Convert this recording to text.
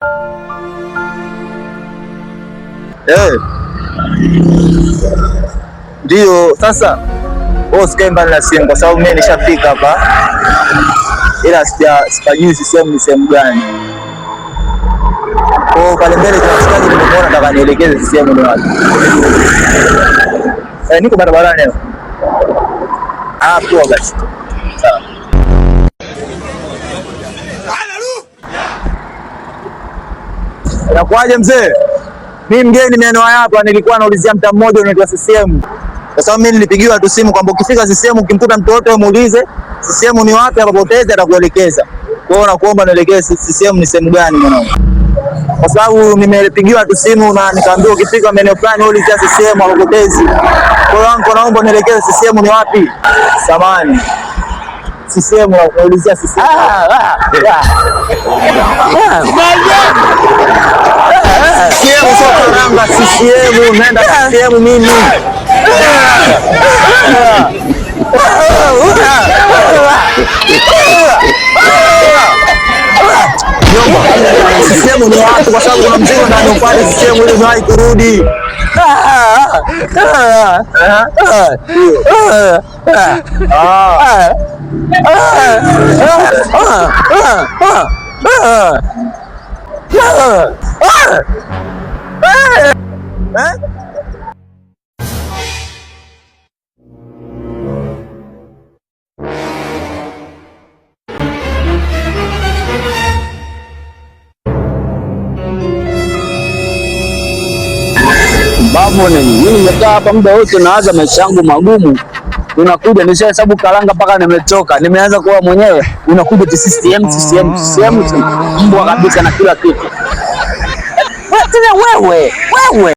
Eh. Ndio, sasa wewe usikae mbali na simu kwa sababu mimi nishafika hapa. Ila sipajui sehemu ni sehemu gani. Kwa hiyo pale mbele kuna mshikaji nimemuona, nataka nielekeze sehemu ni wapi. Eh, niko barabarani hapo. Ah, poa basi. Sawa. Inakuwaje mzee? Mimi mgeni maeneo haya hapa, nilikuwa naulizia mtaa mmoja unaitwa CCM. Kwa sababu mimi nilipigiwa tu simu kwamba ukifika CCM ukimkuta mtu wote muulize CCM ni wapi, akapoteza atakuelekeza. Kwa hiyo nakuomba nielekeze CCM ni sehemu gani mwanangu. Kwa sababu nimepigiwa tu simu na nikaambiwa ukifika maeneo fulani ulizia CCM akupotezi. Kwa hiyo anko, naomba nielekeze CCM ni wapi? Samani. CCM naulizia CCM. CCM sio karanga, CCM naenda CCM mimi. Jomba, CCM ni watu, kwa sababu kuna mzigo ndani upande CCM ili umewahi kurudi. Eh? Babu nini? Mimi nimekaa hapa muda wote nawaza maisha yangu magumu. Unakuja nishahesabu karanga mpaka nimechoka. Nimeanza kuwa mwenyewe. Unakuja ti CCM CCM CCM mbwa kabisa na kila kitu. Wewe tena wewe, wewe.